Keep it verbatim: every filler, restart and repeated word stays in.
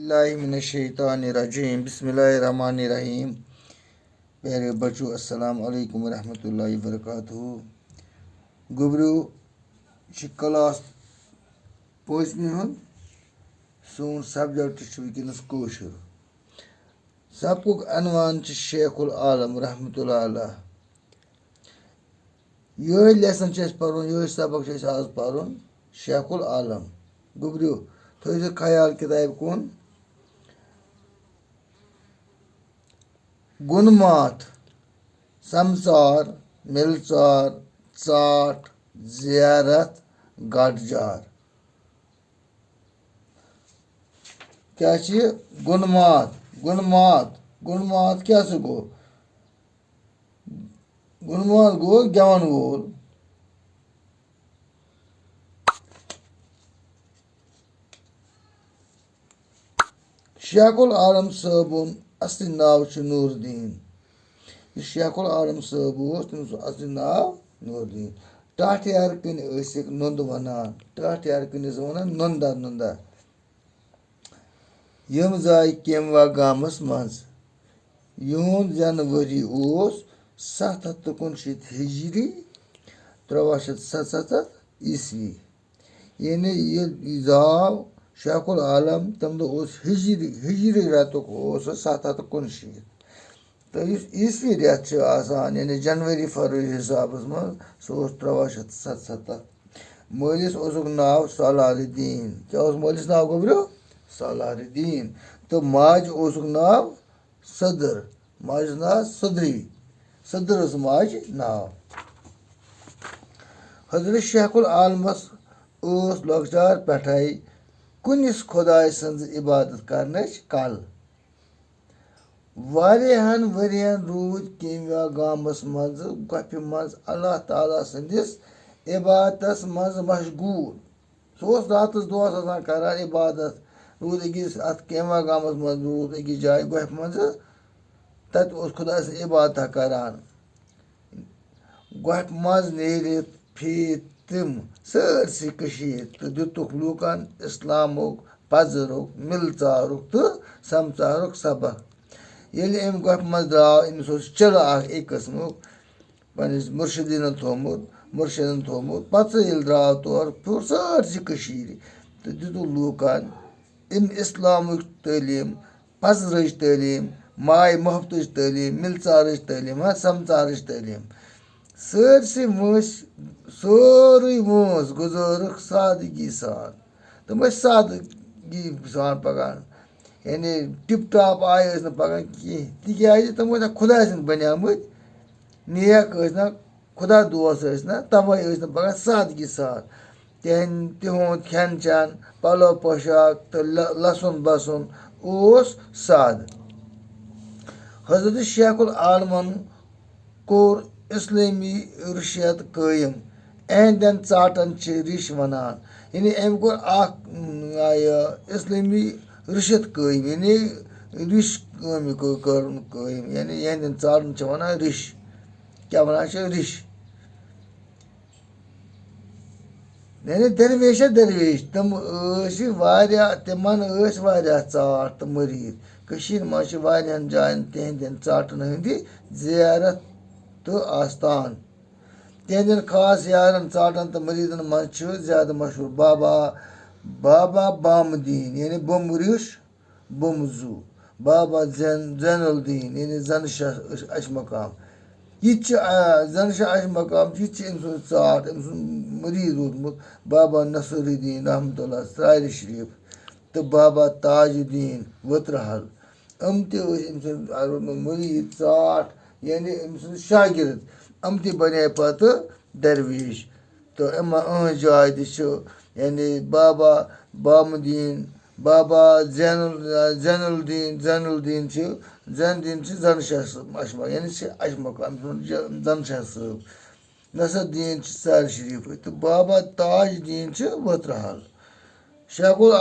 باللہ من الشیطان الرجیم۔ بسم اللہ الرحمن الرحیم۔ پیارے بچو، السلام علیکم ورحمۃ اللہ وبرکاتہ۔ گوٚبریو، چھِ کلاس پٲنٛژمہِ ہُنٛد۔ سون سبجیکٹ چھُ وٕنکیٚنَس کٲشُر۔ سبقُک عنوان چھُ شیخ العالم رحمتہ اللہ علیہ۔ یِہوٚے لیسن چھُ اَسہِ پَرُن، یِہوٚے سبق چھُ اَسہِ آز پَرُن، شیخ العالم۔ گوٚبریو، تھٲیِو سا خیال کِتابہِ کُن۔ گُن ماتھ، سمژار، مِلژار، ژاٹھ، زیارت، گٹہٕ جار۔ کیٛاہ چھُ یہِ؟ گُن ماتھ، گُن ماتھ، گُن ماتھ کیٛاہ سُہ گوٚو؟ گُن ماتھ گوٚو گٮ۪وَن وول۔ شیخ العالم صٲبُن اصلی ناو چھُ نور الدین۔ یُس شیخ العالم صٲب اوس، تٔمِس اوس اصلی ناو نور الدین۔ ٹاٹھیار کٔنۍ ٲسِکھ نُنٛد وَنان۔ ٹاٹھیار کٔنۍ ٲسۍ وَنان نُنٛدا نُنٛدا۔ یِم زاے کیموا گامَس منٛز۔ یِہُنٛد زٮ۪نہٕ ؤری اوس ستھ ہَتھ تہٕ کُنشیٖتھ ہِجری، تُرٛواہ شیٚتھ ستَتَتھ عیسوی۔ یعنی یہِ زاو شیخ العالم، تَمہِ دۄہ اوس ہِجری، ہِجری رٮ۪تُک اوس سُہ ستھ ہَتھ تہٕ کُنشیٖتھ۔ تہٕ یُس عیسوی رٮ۪تھ چھُ آسان، یعنی جنؤری فروری حسابَس منٛز، سُہ اوس تُرٛواہ شیٚتھ ستَتَتھ۔ مٲلِس اوسُکھ ناو سالار الدین۔ کیٛاہ اوس مٲلِس ناو، گوٚبریو؟ سالار الدین۔ تہٕ ماجہِ اوسُکھ ناو صدٕر۔ ماجہِ اوس ناو صدری۔ صدٕر ٲس ماجہِ ناو۔ حضرت شیخ العالمَس ٲس لۄکچار پٮ۪ٹھَے کُنِس خۄداے سٕنٛز عبادت کرنٕچ کل۔ واریاہن ؤرین روٗد کیمیا گامس منٛز گۄپھِ منٛز اللہ تعالیٰ سٕنٛدِس عبادتس منٛز مشغوٗل۔ سُہ اوس راتس دۄہس آسان کران عبادت۔ روٗد أکِس اتھ کیمیا گامس منٛز، روٗد أکِس جایہِ گۄپھِ منٛز۔ تتہِ اوس خۄداے سٕنٛز عبادتہ کران۔ گۄپھِ منٛز نیٖرِتھ پھیٖرۍ تِم سٲرسٕے کٔشیٖرِ تہٕ دِتُکھ لوٗکن اِسلامُک پزرُک، مِلژارُک تہٕ سمژارُک سبق۔ ییٚلہِ أمۍ گۄپھِ منٛز درٛاو، أمِس اوس چِلہٕ اکھ اَکہِ قٕسمُک پننِس مُرشِدیٖنن تھوٚومُت، مُرشِدن تھوٚومُت۔ پتہٕ ییٚلہِ درٛاو تورٕ، پھیوٗر سٲرسٕے کٔشیٖرِ تہٕ دِتُکھ لوٗکن اَمہِ اِسلامٕچ تعلیٖم، پزرٕچ تعلیٖم، ماے محبتٕچ تعلیٖم، مِلژارٕچ تعلیٖم، ہا، سمژارٕچ تعلیٖم۔ سٲرسٕے وٲنٛسہِ، سٲرٕے وٲنٛس گُزٲرٕکھ سادٕگی سان۔ تِم ٲسۍ سادٕگی سان پَکان۔ یعنی ٹِپ ٹاپ آیہِ ٲسۍ نہٕ پَکان کینٛہہ، تِکیٛازِ تِم ٲسۍ نہ خۄداے سٕنٛدۍ بَنیمٕتۍ، نیک ٲسۍ نہ، خۄدا دوس ٲسۍ نہ، تَوَے ٲسۍ تِم پَکان سادٕگی سان۔ تِہنٛد، تِہُنٛد کھٮ۪ن چٮ۪ن، پَلو پوشاک تہٕ لَ-، لَسُن بَسُن اوس سادٕ۔ حضرت شیخ العالمَن کوٚر اِسلٲمی رِشیت قٲیِم۔ اِہنٛدٮ۪ن ژاٹن چھِ ریش وَنان۔ یعنی أمۍ کوٚر اکھ، م، یہِ اِسلٲمی رِشیت قٲیِم، یعنی ریش کٲم یہِ کٔر، کٔر قٲیِم۔ یعنی یِہنٛدٮ۪ن ژاٹن چھِ وَنان ریش۔ کیٛاہ وَنان چھِ؟ ریش۔ یعنی درویشہ درویش، تِم ٲسۍ واریاہ، تِمن ٲسۍ واریاہ ژاٹھ تہٕ مُریٖد۔ کٔشیٖرِ منٛز چھِ واریاہن جاین تِہنٛدٮ۪ن ژاٹن ہٕنٛدِ زیارت تہٕ آستان۔ تِہنٛدٮ۪ن خاص یارن، ژاٹن تہٕ مُریٖدن منٛز چھِ زیادٕ مشہوٗر بابا، بابا بام الدین، یعنی بُمہٕ ریش، بُمہٕ زُو، بابا زین، زین الدین، یعنی زَنہٕ شاہ اش-، اش مقام۔ یہِ تہِ چھِ، آ، زَنہٕ شاہ اش مقام، یہِ تہِ چھِ أمۍ سٕنٛز ژاٹھ، أمۍ سُنٛد مُریٖد روٗدمُت، بابا نصر الدین رحمتہ اللہ ژرارِ شریٖف تہٕ بابا تاج الدین ؤترٕ حل۔ یِم تہِ ٲسۍ أمۍ سٕنٛدۍ مُریٖد، ژاٹھ، یعنی أمۍ سٕنٛدۍ شاگرد۔ یِم تہِ بنے پتہٕ درویش۔ تہٕ یِمن، یِہٕنٛز جاے تہِ چھِ، یعنی بابا بام الدین، بابا زین ال-، زین الدین، زین الدین چھِ، زین الدین چھِ زَنہٕ شاہ صٲب اَشمُقام، یعنی چھِ اَشمُقام، أمِس ووٚن زَنہٕ شاہ صٲب۔ نصر الدین چھِ ژرارِ شریٖفٕکۍ تہٕ بابا تاج الدین چھِ ؤترٕ حل۔ شیخ ال